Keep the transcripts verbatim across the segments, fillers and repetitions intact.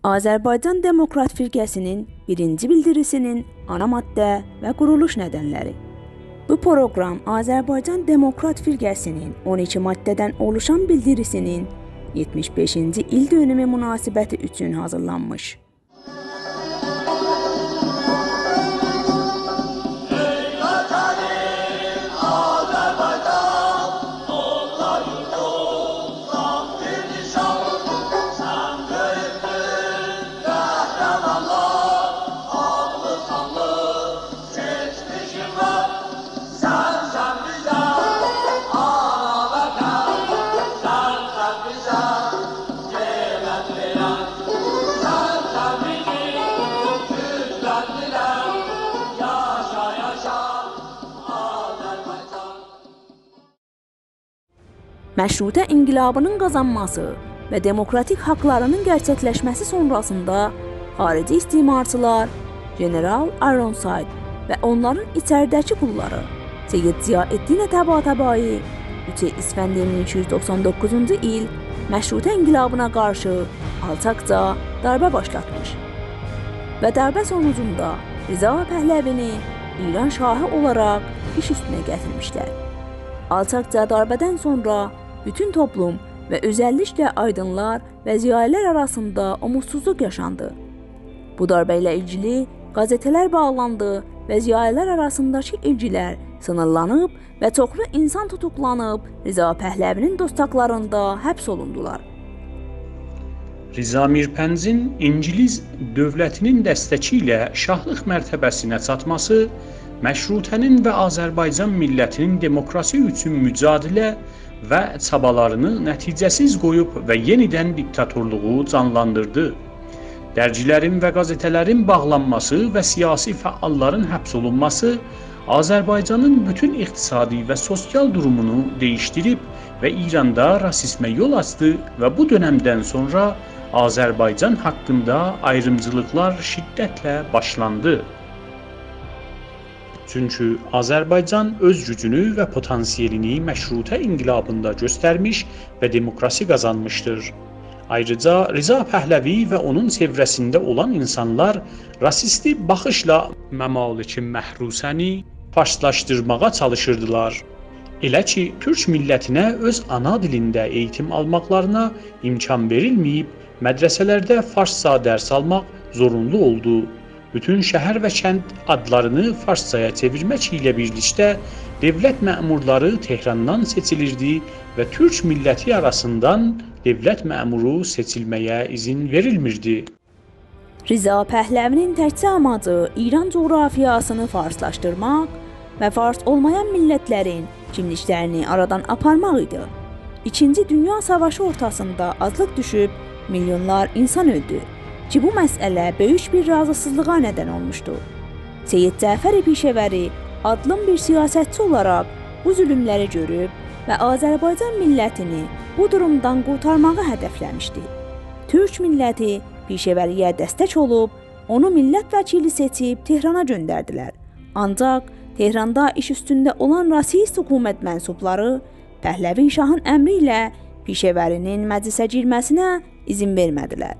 آذربایجان دموکرات فرقه‌سی‌نین بیرینجی بیلدیری‌سی‌نین آنا ماده و قورولوش ندنلری. بو پروقرام آذربایجان دموکرات فرقه‌سی‌نین اون ایکی ماده‌دن اولوشان بیلدیری‌سی‌نین یئتمیش بئشینجی ایل دؤنومو مناسبتی اوچون حاضیرلانمیش. مشروطه انقلابی‌نین قازانماسی و دموکراتیک حاقلاری‌نین گئرچکلشمه‌سی سونراسیندا خاریجی استعمارچیلار، ژنرال آیرونساید و اونلارین ایچریده‌کی قوللاری سید ضیاءالدین طباطبایی اوچ اسفند مین ایکی یوز دوخسان دوققوزونجو ایل مشروطه انقلابینا قارشی آلچاقجا داربه باشلاتمیش و داربه سونوجوندا رضا پهلوی‌نی ایران شاهی اولاراق ایش اوستونه گتیرمیشلر. آلچاقجا داربه‌دن سونرا بوتون توپلوم و اؤزللیکله آیدینلار و ضیالی‌لر آراسیندا اومودسوزلوق یاشاندی. بو داربه ایله ایلگیلی قزئته‌لر باغلاندی و ضیالی‌لر آراسینداکی ایلگی‌لر سینیرلانیب و چوخلو اینسان توتوقلانیب رضا پهلوی‌نین دوستاقلاریندا حبس اولوندولار. رضا میرپنجین اینگیلیس دؤولتی‌نین دستکی ایله شاهلیق مرتبه‌سینه چاتماسی مشروطه‌نین و آذربایجان میللتی‌نین دموکراسی اوچون مجادله و چابالارینی نتیجه‌سیز قویوب و یئنیدن دیکتاتورلوغو جانلاندیردی. درگی‌لرین و قزئته‌لرین باغلانماسی و سیاسی فعاللارین حبس اولونماسی آذربایجانین بوتون اقتصادی و سوسیال دورومونو دییشدیریب و ایراندا راسیزمه یول آچدی و بو دؤنمدن سونرا آذربایجان حاقیندا آیریمجیلیقلار شدتله باشلاندی. چونکی آذربایجان اؤز گوجونو و پوتانسیلینی مشروطه انقلابیندا گؤسترمیش و دموکراسی قازانمیشدیر. آیریجا رضا پهلوی و اونون چئوره‌سینده اولان اینسانلار راسیستی باخیشلا ممالک محروسه‌نی فارسلاشدیرماغا چالیشیردیلار. ائله کی، تورک میللتینه اؤز آنا دیلینده ائییتیم آلماقلارینا امکان وئریلمه‌ییب، مدرسه‌لرده فارسجا درس آلماق زورونلو اولدو. بوتون شهر و کند آدلارینی فارسجایا چئویرمک ایله بیرلیکده دؤولت مأمورلاری تهراندان سئچیلیردی و تورک میللتی آراسیندان دؤولت مأمورو سئچیلمه‌یه اذن وئریلمیردی. رضا پهلوی‌نین تکجه آماجی ایران جغرافیاسینی فارسلاشدیرماق و فارس اولمایان میللتلرین کیملیکلرینی آرادان آپارماق ایدی. ایکینجی دونیا ساواشی اورتاسیندا آجلیق دوشوب، میلیونلار اینسان اؤلدو کی، بو مسئله بؤیوک بیر راضی‌سیزلیغا ندن اولموشدو. سید جعفر پیشه‌وری آدلیم بیر سیاستچی اولاراق بو ظولوملری گؤروب و آذربایجان میللتینی بو دورومدان قورتارماغی هدفله‌میشدی. تورک میللتی پیشه‌وری‌یه دستک اولوب، اونو میللت وکیلی سئچیب تهرانا گؤندردیلر. آنجاق تهراندا ایش اوستونده اولان راسیست حکومت منسوبلاری پهلوی شاهین امری ایله پیشه‌وری‌نین مجلسه گیرمه‌سینه اذن وئرمه‌دیلر.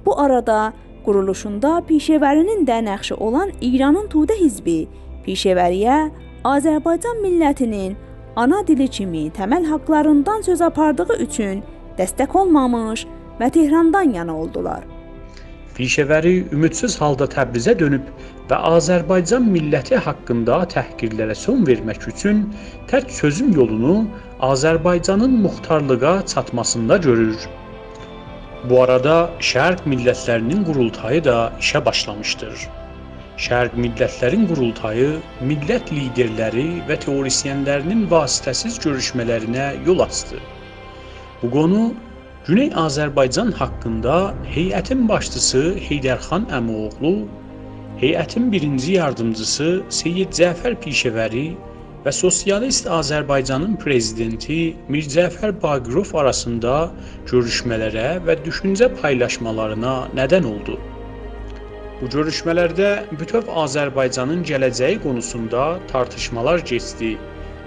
بو آرادا قورولوشوندا پیشه‌وری‌نین ده نقشی اولان ایرانین توده حزبی پیشه‌وری‌یه آذربایجان میللتی‌نین آنا دیلی کیمی تمل حاقلاریندان سؤز آپاردیغی اوچون دستک اولمامیش و تهراندان یانا اولدولار. پیشه‌وری امیدسیز حالدا تبریزه دؤنوب و آذربایجان میللتی حاقیندا تحقیرلره سون وئرمک اوچون تک چؤزوم یولونو آذربایجانین موختارلیغا چاتماسیندا گؤرور. بو آرادا شرق میللتلری‌نین قورولتایی دا ایشه باشلامیشدیر. شرق میللتلرین قورولتایی میللت لیدرلری و تئوریسینلری‌نین واسطه‌سیز گؤروشمه‌لرینه یول آچدی. بو قونو گونئی آذربایجان حاقیندا هیئتین باشچیسی حیدرخان عمی‌اوغلو، هیئتین بیرینجی یاردیمجیسی سید جعفر پیشه‌وری و سوسیالیست آذربایجانین پرزیدنتی میر جعفر باقروف آراسیندا گؤروشمه‌لره و دوشونجه پایلاشمالارینا ندن اولدو. بو گؤروشمه‌لرده بوتؤو آذربایجانین گله‌جه‌یی قونوسوندا تارتیشمالار کئچدی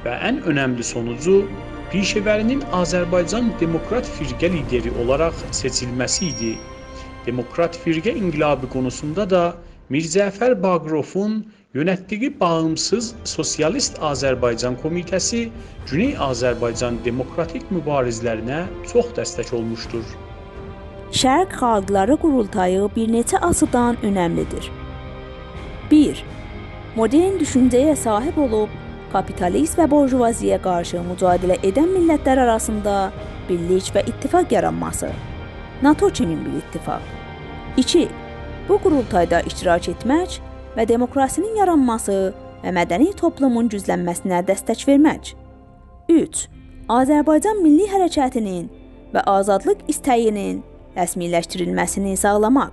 و ان اؤنملی سونوجو پیشه‌وری‌نین آذربایجان دموکرات فرقه لیدری اولاراق سئچیلمه‌سی ایدی. دموکرات فرقه انقلابی قونوسوندا دا میر جعفر باقروفون یؤنتدیگی باغیمسیز سوسیالیست آذربایجان کومیته‌سی گونئی آذربایجان دموکراتیک موباریزلرینه چوخ دستک اولموشدور. شرق خالقلاری قورولتایی بیر نئچه آچیدان اؤنملیدیر. بیر، مدرن دوشونجه‌یه صاحیب اولوب، کاپیتالیست و بورژوازی‌یه قارشی مجادله ائدن میللتلر آراسیندا بیرلیک و اتفاق یارانماسی. ناتو کیمین بیر اتفاق. ایکی، بو قورولتایدا اشتراک ائتمک و دموکراسی‌نین یارانماسی و مدنی توپلومون گوجلنمه‌سینه دستک وئرمک. اوچ، آذربایجان میللی حرکتی‌نین و آزادلیق ایسته‌یی‌نین رسمی‌لشدیریلمه‌سینی ساغلاماق.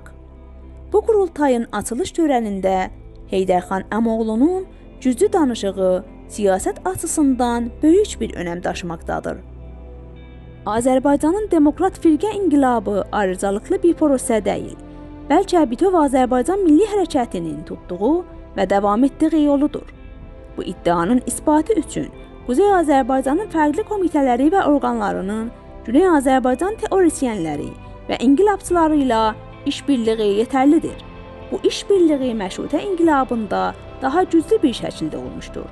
بو قورولتایین آچیلیش تؤره‌نینده حیدرخان عم‌اوغلونون گوجلو دانیشیغی سیاست آچیسیندان بؤیوک بیر اؤنم داشیماقدادیر. آذربایجانین دموکرات فرقه انقلابی آیریجالیقلی بیر پروسه دئییل، بلکه بوتؤو آذربایجان میللی حرکتی‌نین توتدوغو و داوام ائتدیگی یولودور. بو ادعانین اثباتی اوچون قوزئی آذربایجانین فرقلی کومیته‌لری و اورقانلاری‌نین گونئی آذربایجان تئوریسین‌لری و انقلابچیلاری ایله ایش‌بیرلیگی یئترلیدیر. بو ایش‌بیرلیگی مشروطه انقلابیندا داها گوجلو بیر شکیلده اولموشدور.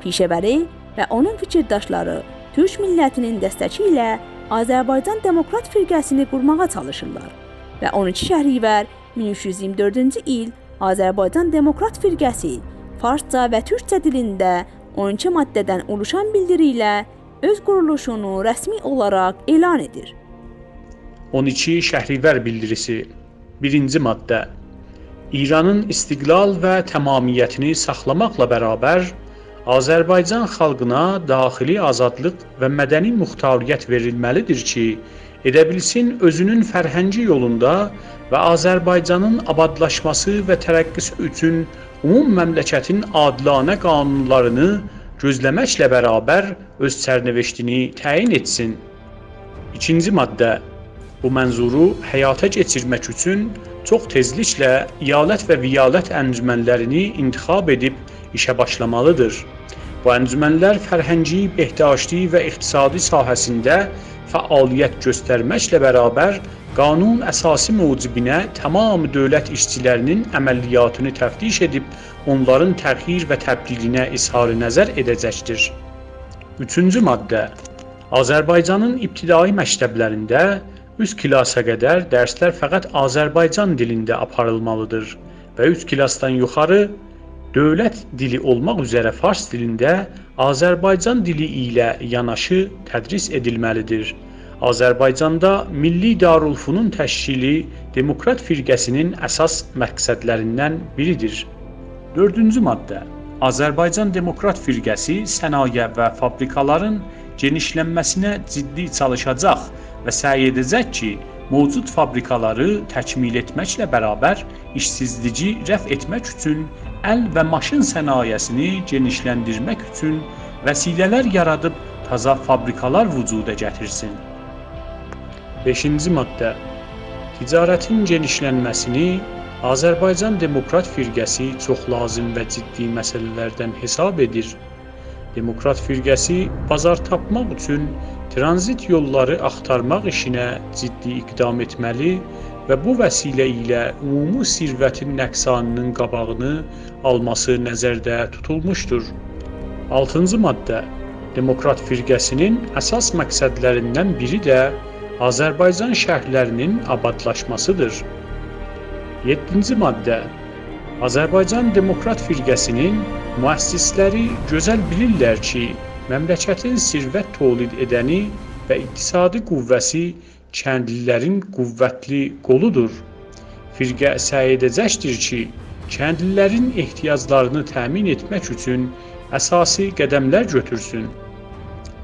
پیشه‌وری و اونون فیکیرداشلاری تورک میللتی‌نین دستکی ایله آذربایجان دموکرات فرقه‌سینی قورماغا چالیشیرلار و اون ایکی شهریور مین اوچ یوز ایگیرمی دؤردونجو ایل آذربایجان دموکرات فرقه‌سی فارسجا و تورکجه دیلینده اون ایکی ماده‌دن اولوشان بیلدیری ایله اؤز قورولوشونو رسمی اولاراق اعلان ائدیر. اون ایکی شهریور بیلدیریسی. بیرینجی ماده. ایرانین استقلال و تمامیتینی ساخلاماقلا برابر، آذربایجان خالقینا داخلی آزادلیق و مدنی مختاریت وئریلمه‌لیدیر کی، ائده بیلسین اؤزونون فرهنگی یولوندا و آذربایجانین آبادلاشماسی و ترقی‌سی اوچون عموم مملکتین عادلانه قانونلارینی گؤزله‌مکله برابر اؤز سرنوشتینی تعیین ائتسین. ایکینجی ماده. بو منظورو حیاتا کئچیرمک اوچون چوخ تئزلیکله ایالت و ولایت انجمنلرینی انتخاب ائدیب ایشه باشلامالیدیر. بو انجمنلر فرهنگی، بهداشتی و اقتصادی ساحه‌سینده فعالیت گؤسترمکله برابر قانون اساسی موجبینه تمام دؤولت ایشچیلرینین عملیاتینی تفتیش ائدیب اونلارین تغییر و تبدیلینه اظهار نظر ائده‌جکدیر. اوچونجو ماده. آذربایجانین ابتدایی مکتبلرینده اوچ کلاسا قدر درسلر فقط آذربایجان دیلینده آپاریلمالیدیر و اوچ کلاسدان یوخاری دؤولت دیلی اولماق اوزره فارس دیلینده آذربایجان دیلی ایله یاناشی تدریس ائدیلمه‌لیدیر. آذربایجاندا میللی دارالفنون تشکیلی دموکرات فرقه‌سینین اساس مقصدلریندن بیریدیر. دؤردونجو ماده. آذربایجان دموکرات فرقه‌سی صنایع و فابریکالارین گئنیشلنمه‌سینه جدی چالیشاجاق و سعی ائده‌جک کی، موجود فابریکالاری تکمیل ائتمکله برابر ایشسیزلیگی رفع ائتمک اوچون ال و ماشین صنایعینی گئنیشلندیرمک اوچون وسیله‌لر یارادیب تازا فابریکالار وجودا گتیرسین. بئشینجی ماده. تجارتین گئنیشلنمه‌سینی آذربایجان دموکرات فرقه‌سی چوخ لازیم و جدی مسئله‌لردن حساب ائدیر. دموکرات فرقه‌سی بازار تاپماق اوچون ترانزیت یوللاری آختارماق ایشینه جدی اقدام ائتمه‌لی و بو وسیله ایله عمومی ثروتین نقصانینین قاباغینی آلماسی نظرده توتولموشدور. آلتینجی ماده. دموکرات فرقه‌سینین اساس مقصدلریندن بیری ده آذربایجان شهرلرینین آبادلاشماسیدیر. یئددینجی ماده. آذربایجان دموکرات فرقه‌سینین مؤسسلری گؤزل بیلیرلر کی، مملکتین ثروت تولید ائدنی و اقتصادی قوه‌سی کندلی‌لرین قوتلی قولودور. فرقه سعی ائده‌جکدیر کی، کندلی‌لرین احتیاجلارینی تأمین ائتمک اوچون اساسی قدملر گؤتورسون.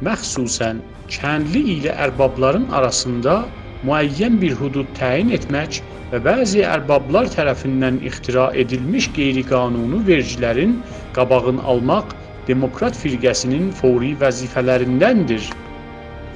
مخصوصاً کندلی ایله اربابلارین آراسیندا معین بیر حدود تعیین ائتمک و بعضی اربابلار طرفیندن اختراع ائدیلمیش غیرقانونی وئرگیلرین قاباغینی آلماق دموکرات فرقه‌سینین فوری وظیفه‌لریندندیر.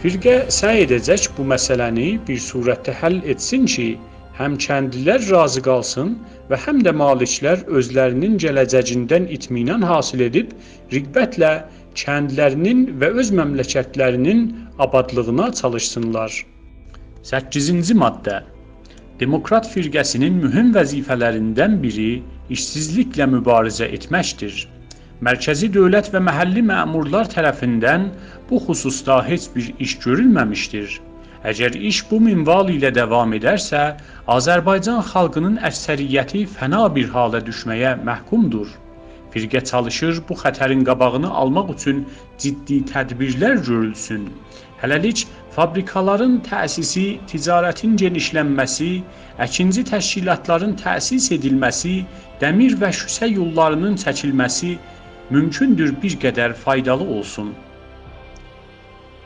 فرقه سعی ائده‌جک بو مسئله‌نی بیر صورتده حل ائتسین کی، هم کندلی‌لر راضی قالسین و هم ده مالکلر اؤزلرینین گله‌جگیندن اطمینان حاصل ائدیب، رغبتله کندلرینین و اؤز مملکتلرینین آبادلیغینا چالیشسینلار. سککیزینجی ماده. دموکرات فرقه‌سی‌نین مهم وظیفه‌لریندن بیری ایشسیزلیکله مبارزه ائتمکدیر. مرکزی دؤولت و محلی مأمورلار طرفیندن بو خصوصدا هئچ بیر ایش گؤرولمه‌میشدیر. اگر ایش بو منوال ایله داوام ائدرسه، آذربایجان خالقی‌نین اکثریتی فنا بیر حالا دوشمه‌یه محکومدور. فرقه چالیشیر بو خطرین قاباغینی آلماق اوچون جدی تدبیرلر گؤرولسون. هله‌لیک فابریکالارین تأسیسی، تجارتین گئنیشلنمه‌سی، اکینجی تشکیلاتلارین تأسیس ائدیلمه‌سی، دمیر و شوسه یوللاری‌نین چکیلمه‌سی مومکوندور بیر قدر فایدالی اولسون.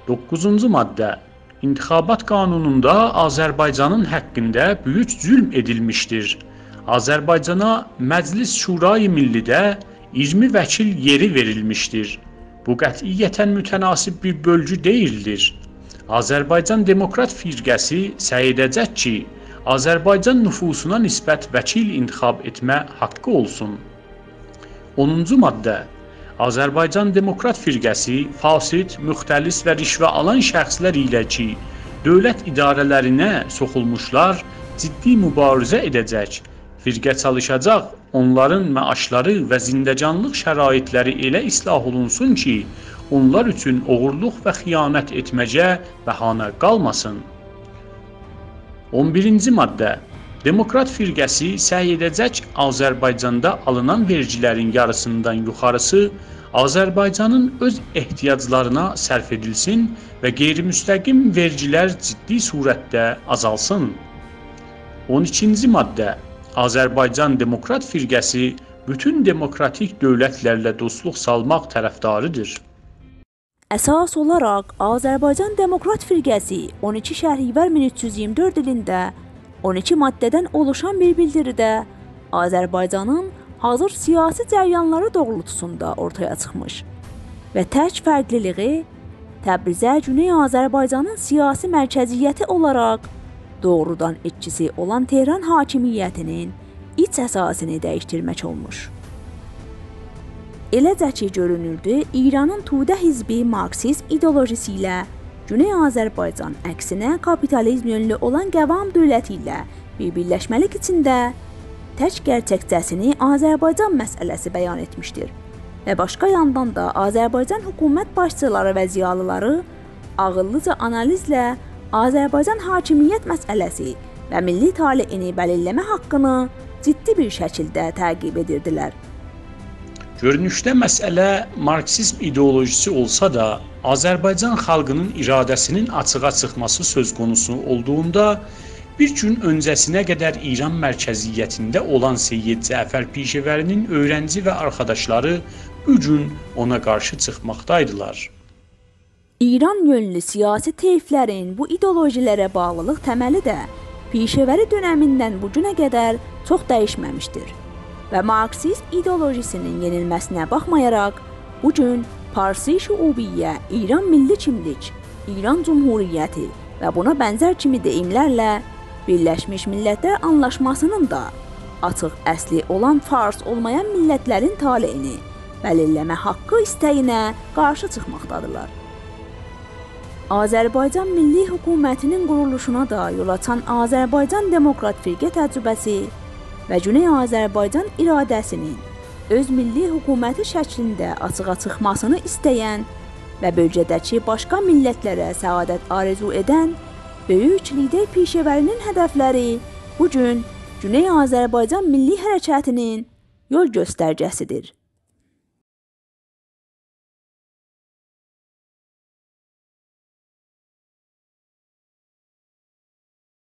دوققوزونجو ماده. انتخابات قانونوندا آذربایجانین حاققیندا بؤیوک ظلم ائدیلمیشدیر. آذربایجانا مجلس شورای ملی‌ده اییرمی وکیل یئری وئریلمیشدیر. بو قطعیتاً متناسب بیر بؤلگو دئییلدیر. آذربایجان دموکرات فرقه‌سی سعی ائده‌جک کی، آذربایجان نفوسونا نسبت وکیل انتخاب ائتمه حاققی اولسون. اونونجو ماده. آذربایجان دموکرات فرقه‌سی فاسد، مختلس و رشوه آلان شخصلر ایله کی، دؤولت اداره‌لرینه سوخولموشلار، جدی مبارزه ائده‌جک. فرقه چالیشاجاق اونلارین معاشلاری و زندگانلیق شرایطلری ائله اصلاح اولونسون کی، اونلار اوچون اوغورلوق و خیانت ائتمه‌یه بهانه قالماسین. اون بیرینجی ماده. دموکرات فرقه‌سی سعی ائده‌جک آذربایجاندا آلینان وئرگیلرین یاریسیندان یوخاریسی آذربایجانین اؤز احتیاجلارینا صرف ائدیلسین و غیرمستقیم وئرگیلر جدی صورتده آزالسین. اون ایکینجی ماده. آذربایجان دموکرات فرقه‌سی بوتون دموکراتیک دؤولتلرله دوستلوق سالماق طرفداری‌دیر. اساس اولاراق آذربایجان دموکرات فرقه‌سی اون ایکی شهریور مین اوچ یوز اییرمی دؤرد ایلینده اون ایکی ماده‌دن اولوشان بیر بیلدیریده آذربایجانین حاضر سیاسی جریانلاری دوغرولتوسوندا اورتایا چیخمیش و تک فرقلیلیگی تبریزه گونئی آذربایجانین سیاسی مرکزیتی اولاراق دوغرودان ائتکیسی اولان تهران حاکمیتی‌نین ایچ اساسینی دییشدیرمک اولموش. ائله‌جه کی گؤرونوردو، ایرانین توده حزبی مارکسیزم ایدئولوژیسی ایله گونئی آذربایجان عکسینه کاپیتالیزم یؤنلو اولان قوام دؤولتی ایله بیر بیرلشمه‌لیک ایچینده تک گرچکجه‌سینی آذربایجان مسئله‌سی بیان ائتمیشدیر و باشقا یاندان دا آذربایجان حکومت باشچیلاری و ضیالیلاری عاغیللیجا آنالیزله آذربایجان حاکمیت مسئله‌سی و میللی طالعینی بلیرله‌مه حاققینی جدی بیر شکیلده تعقیب ائدیردیلر. گؤرونوشده مسئله مارکسیزم ایدئولوژیسی اولسا دا، آذربایجان خالقی‌نین اراده‌سی‌نین آچیغا چیخماسی سؤز قونوسو اولدوغوندا، بیر گون اؤنجه‌سینه قدر ایران مرکزیتینده اولان سید جعفر پیشه‌وری‌نین اؤیرنجی و آرخاداشلاری بو گون اونا قارشی چیخماقدایدیلار. ایران یؤنلو سیاسی طیفلرین بو ایدئولوژیلره باغلیلیق تملی ده پیشه‌وری دؤنمیندن بو گونه قدر چوخ دییشمه‌میشدیر و مارکسیزم ایدئولوژیسی‌نین یئنیلمه‌سینه باخمایاراق، بو گون پارسی شعوبیه، ایران میللی کیملیک، ایران جمهوریتی و بونا بنزر کیمی دئییملرله بیرلشمیش میللتلر آنلاشماسی‌نین دا آچیق اصلی اولان فارس اولمایان میللتلرین طالعینی بلیرله‌مه حاققی ایسته‌یینه قارشی چیخماقدادیرلار. آذربایجان میللی حکومتی‌نین قورولوشونا دا یول آچان آذربایجان دموکرات فرقه تجربه‌سی و گونئی آذربایجان اراده‌سی‌نین اؤز میللی حکومتی شکلینده آچیغا چیخماسینی ایسته‌ین و بؤلگه‌ده‌کی باشقا میللتلره سعادت آرزو ائدن بؤیوک لیدر پیشه‌وری‌نین هدفلری بو گون گونئی آذربایجان میللی حرکتی‌نین یول گؤسترگه‌سی‌دیر.